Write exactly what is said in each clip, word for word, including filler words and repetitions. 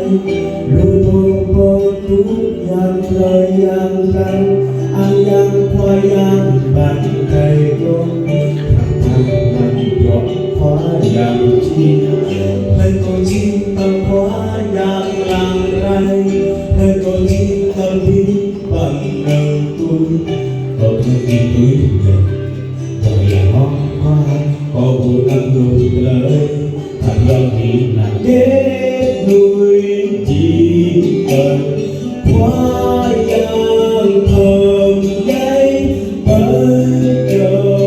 Lu bông bông cú yang trời yang lăng, ăn yang khoa yang bàn tay gốc, thẳng thắn lăng gốc khoa yang chi. Hơi cô chi tâm khoa yang lăng rai, hơi cô chi tâm bi bằng nâng tui, có thân chi tui. Có yang hóng khoa, có bu năng lu lời. Thật lòng thì là kết nối chỉ cần Khóa Yang thơm dây, bớt châu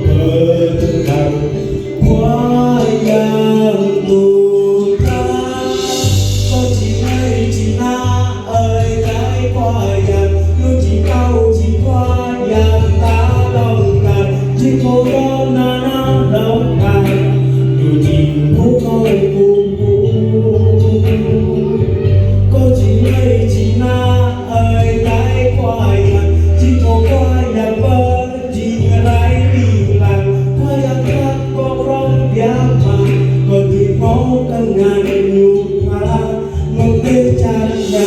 bớt thăm Khóa Yang tu ta. Có chỉ hay chỉ na ơi cái Khóa Yang, lu chỉ tao chỉ Khóa Yang ta lòng ta, chỉ cô đó na na lòng ta, lu chỉ cô cô cô. Có chỉ hay chỉ na ơi cái Khóa Yang, chỉ cô Khóa Yang bớt chỉ rai đi làng, Khóa Yang khắp có rong biar mà, có thì có căn ngàn nhu pha. Mong tết cha nhà.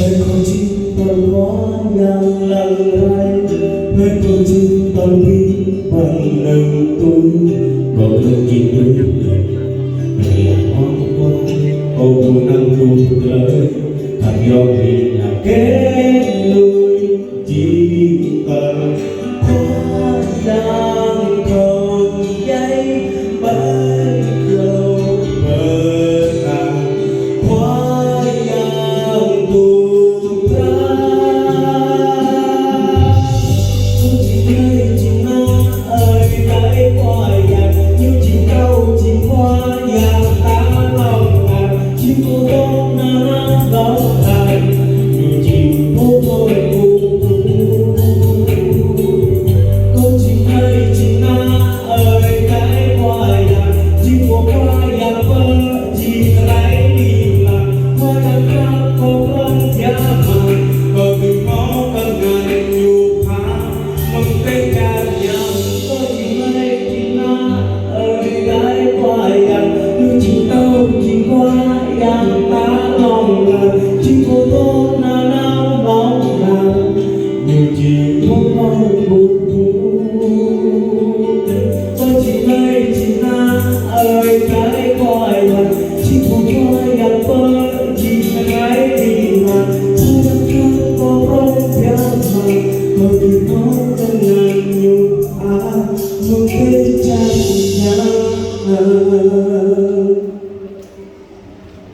Hơi cô chính tâm hóa yang lăng rai, hơi cô chính tâm bi bằng nâng tui, có nâng chính tui. Hơi yang hóa qua, ô bu năng tu lời, thật do vì là kết nối. Chỉ cần Khóa Yang thơm dây bớt dầu bớt tàn, Khóa Yang tu ra. Tôi chỉ thấy chỉ na ơi cái Khóa Yang, như chỉ câu chỉ Khóa Yang ta lòng ta. Chỉ cô đó na na đó ta, dù chỉ cô thôi cô cô. Cô chỉ hay chỉ na ơi cái Khóa Yang, chỉ cô Khóa Yang bơ, chỉ rai đi là Khóa Yang khắp cô không giá mà, có từ khó cần ngại nhu pha. Mong tết cha Yang, có chỉ hay chỉ na ơi cái Khóa Yang, lu chỉ tao chỉ Khóa Yang ta lòng là, chỉ cô đó na na lòng là, lu chỉ cô không cô cô. Có chỉ hay chỉ na ơi cái Khóa Yang, chỉ cô Khóa Yang bơ, chỉ rai đi mà, Khóa Yang khắp cô không giá mà, có từ khó cần